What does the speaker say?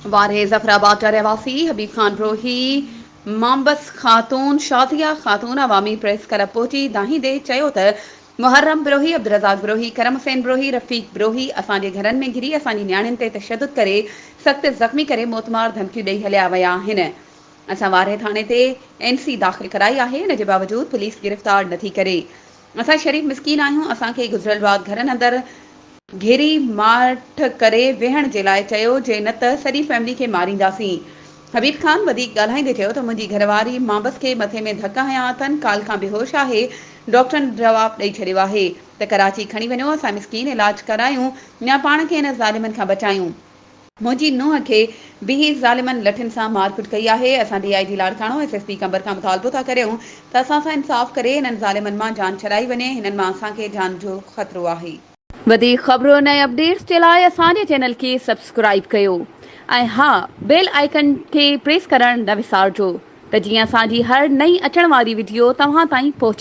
وارهه ظفرآباد جا رهواسي حبيب خان بروهي، مامبس خاتون، شازيه خاتون عوامي پريس ڪلب پهچي دانهيندي چيو ته محرم بروهي، عبدالرزاق بروهي، ڪرم حسين بروهي، رفيق بروهي اسان جي گهرن ۾ گهري اسان جي نياڻين تي تشدد ڪري سخت زخمي ڪري موتمار ڌمڪيون ڏئي هليا ويا آهن. اسان وارهه ٿاڻي تي اين سي داخل ڪرائي آهي ان جي باوجود پوليس گرفتار نٿي ڪري. اسان شريف مسڪين آهيون اسان کي گذريل رات گهرن اندر گهري ماٺ ڪري ويهڻ جي لاء چيو جي نه ته سڄي فيملي کي مارينداسين. حبيب خان وڌيڪ ڳالهائيندي چيو ته منهنجي گهر واري مانبس کي مٿي ۾ ڌڪ هنيا اٿن ڪالهه کان بيهوش آهي ڊاڪٽرن جواب ڏئي ڇڏيو آهي ته ڪراچي کڻي وڃو اسان مسڪين علاج ڪرايون يا پاڻ کي هن ظالمن کان بچايون. منهنجي نونهن کي به ظالمن لٺين سان مارڪٽ ڪئي آهي اسان D I G Larkana S S P Qambar کان مطالبو ٿا ڪريون ته اسان سان انصاف ڪري هنن ظالمن مان جان ڇڏائي وڃي هنن مان اسان کي جان جو خطرو آهي. وڌيڪ خبرن ۽ اپڊيٽس جي لاء اسان جي چينل کي سبسڪرائيب ڪيو ۽ ها بيل آئيڪن کي پريس ڪرڻ نه وسارجو ته جيئن اسان جي هر نئين اچڻ واري وڊيو توهان تائين پهچي.